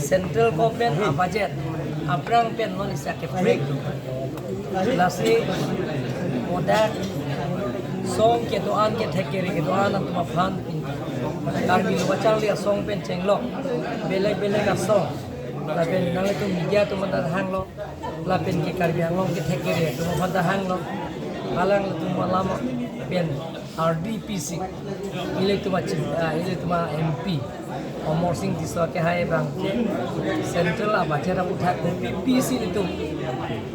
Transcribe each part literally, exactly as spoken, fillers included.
Central government a budget aphrang pen non isi ke break. Lasi modak song kedo-an kethek kere kedo-an atum aphan Karbi Lo Kacharli Asong pen chenglok belek belek asong lapen nanglitum media atum anta hanglo lapen ke Karbi Anglong kethek kere atum aphan ta hanglo, alangtum alam pen R D P C, ilitum a chief, ah, ilitum a M P Amarsing Tisso kehai abang ke central a budget aputhak kopi pisi ilitum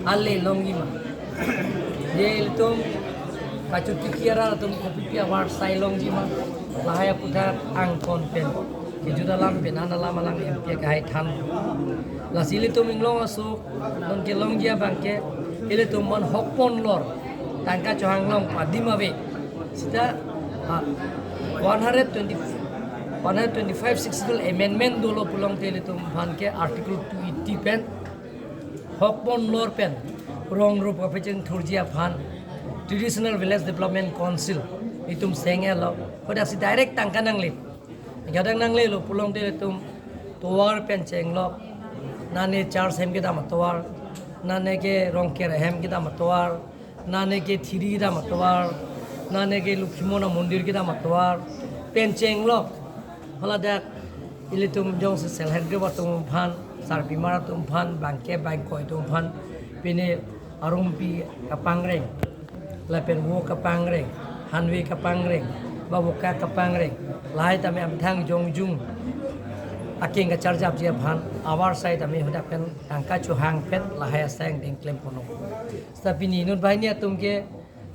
ale longji ma, je ilitum kachotiki arat atum kopi pi avarsai longji ma, lahai aputhak angkon pen kejut alam pen an alam alang M P kehai than. Lasi ilitum inglong asok non kelongji abang ke ilitum man hokpon lor tangka chohang long adim ave. Sita, ah, one hundred twenty, one hundred twenty-five Sixth Schedule amendment dolo pulote ilitum aphan ke Article two eighty pen hokpon lor pen rong rup kapachingthurji aphan Traditional Village Development Council itum sengelo. Kodasi direct tangka nangle. Gadak nanglelo pulote ilitum tovar pen chenglok, nane church hem kedam atovar, nane ke Rongker hem kedam atovar, nane ke thiri kedam atovar, nane ke Lokhimon amondir kedam atovar pen chenglok. Haladak ilitum jongsi self help group atum aphan, sarpimar atum aphan, bangke bangkoi atum aphan, pine arumpi kapangreng, lapen wo kapangreng, hanve kapangreng, ba woka kapangreng, lahai tame amethang jongjung akeng kacharjapji aphan avarsai tame hadak pen tangka chohang pen lahai asai angdeng klem ponlo. Seta pini inut banghini atum ke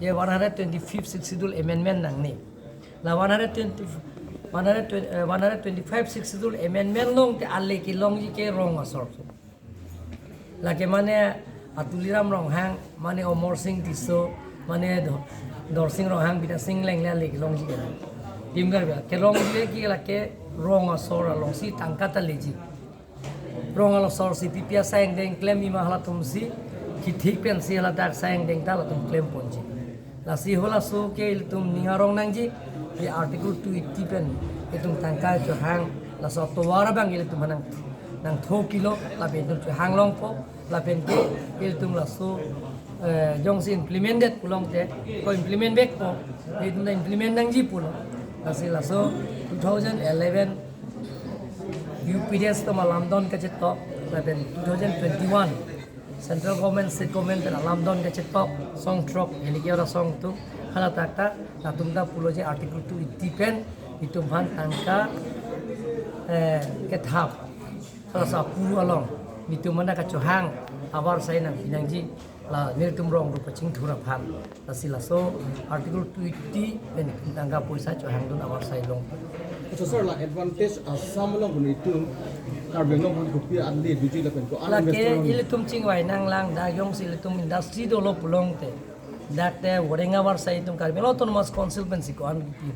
je one hundred twenty-fifth Sixth Schedule amendment nangne. La one hundred twenty, one hundred twenty, eh, one hundred twenty-five Sixth Schedule amendment longte ale kelongji ke rong asor. Lake mane Atuliram Ronghang, mane Amarsing Tisso, mane Do-, Dorsing Ronghang, Bidya Sing Engleng le ale kelongji ke. Tim Karbi kelongji ke lake rong asor alongsi tangka ta leji. Rong asor si pipi asai angdeng klemji ma halatum si, kethik pensi haladak asai angdeng ta latum klem ponji. Lasi halaso ke ilitum ning arong nangji, di Article two eighty pen itum tangka chohang, laso tovar abang ilitum nang, nangtho kilo, lapen itum chohang longpo, lapen ke ilitum laso, eh, jongsi implemented pulote, ko implement vekpo, itum ta implement nangji pulo. Lasi laso two thousand eleven U P D S atum alamdon kachetok, lapen two thousand twenty-one Central Government, State Government pen alamdon kachetok, song throk, elike ora song tum, haladak ta, latum ta pulo je Article two eighty pen, itum aphan tangka, eh, kethap. Halaso apuru along, itum anta kachohang, avarsai nangpi nangji, la nelitum rong rup kachingthur aphan. Lasi laso Article two eighty pen tangka poisa chohangdun avarsai long. Achha sir, la advantage Assam along pun itum Karbi Anglong pun kopi ale duji lapen ko an lake investor along. Ilitum chingvai nanglang, dak jongsi ilitum industry dolo pulote, dak te voreng avarsai itum Karbi Anglong Autonomous Council pensi ko-an kipi.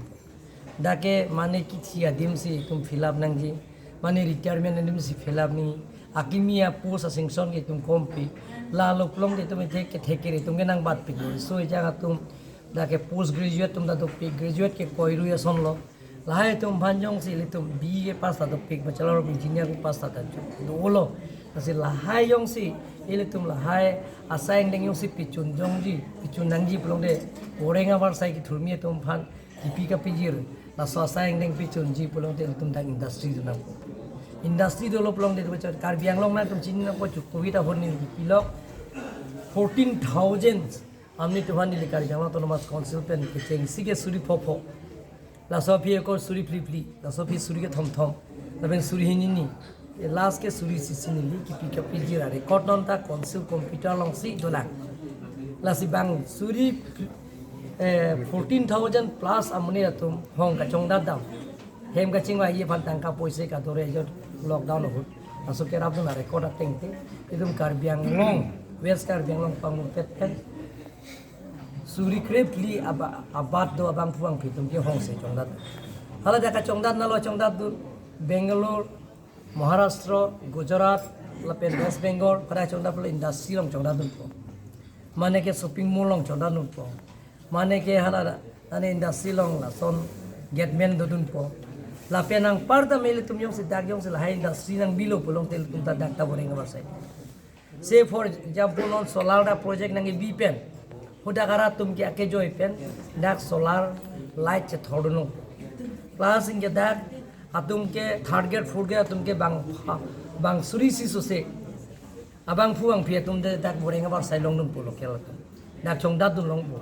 Dak ke mane kithi adim si itum fill up nangji, mane retirement adim si fill up nangji, akimi apost asanction ke itum kompi, lalo pulote itum ithek kethek kere itum ke nangbatpik lo. So ejang atum dak ke post graduate atum ta dopik, graduate ke koirui ason lo. Lahai atum aphan jongsi ilitum B E pass ta dopik, Bachelor of Engineer pass ta dopik, dolo. Lasi lahai jongsi ilitum lahai asai angdeng jongsi pichun jongji, pichun nangji pulote, voreng avarsai kethurmi atum aphan kipi kapijir, laso asai angdeng pichunji pulote ilitum dak industry dun nang. Industry dolo pulote itum chot Karbi Anglong nangtum chini nangpo, chukuvit ahorni kipilok fourteen thousand amni tuhan neli Karbi Anglong Autonomous Council pen kechengsi ke suri phopho. Laso aphi ako suri phli phli, laso aphi suri kethom thom, lapen suri hini hini. Last ke suri isi isi neli kipi kapijir a-record non ta council computer alongsi dolang. Lasi bang suri, eh, fourteen thousand plus amonit atum hong kachongdat dam. Hem kachingvai aphan tangka poisa kadore jo lockdown ahut. Laso kerapdun a-record ateng te. Itum Karbi Anglong, West Karbi Anglong pangmupet pen suri krephli aba-, abat do abangphu abangphi atum ke hongse chongdat. Haladak kachongdat nalo chongdatdun Bangalore, Maharashtra, Gujarat, lapen West Bengal, pada chongdat pulo industry along chongdatdunpo. Mane ke shopping mall along chongdatdunpo. Mane ke hala ane industry along lason gateman dodunpo. Lapen anparta ilitum jongsi dak jongsi lahai industry nangbilo pulote ilitum ta dak ta voreng avarsai. Say for example, non solar ta project nangkebi pen, hadak arat atum ke akejoi pen dak solar light chethordunlo. Plus anke dak atum ke third grade, fourth grade atum ke bang, bang suri isi sose, abangphu bangphi atum te dak voreng avarsai longdunpo, local atum dak chongdatdun longpo.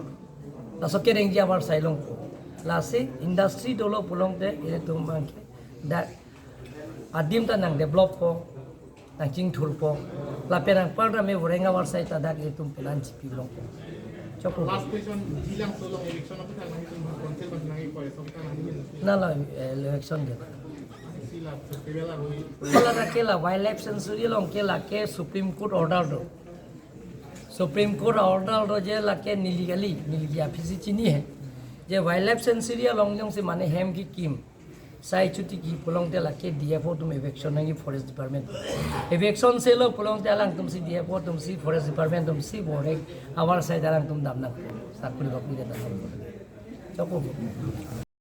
Laso kerengji avarsai longpo. Lasi industry dolo pulote ilitum abangke dak adim ta nangdeveloppo, nangchingthurpo. Lapen anparta voreng avarsai ta dak ilitum penan chipi longpo. Choklo. Last question, Jilangso along eviction aphuthak nanglitum council abang nangkoi, so aphuthak nangli. Nalo, eh, eviction ke. Sila festival aroi. Hala lake la wildlife sanctuary along ke lake Supreme Court order do. Supreme Court order do je lake neli kali, neli aphi si chini he. Je wildlife sanctuary along jongsi mane hem kekim sai chotiki pulote lake D F O atum eviction nangji, forest department. Eviction selo pulote alangtum si D F O atum si, forest department atum si voreng avarsai alangtum damnang. Sakuri bakuri damnang. Choklo.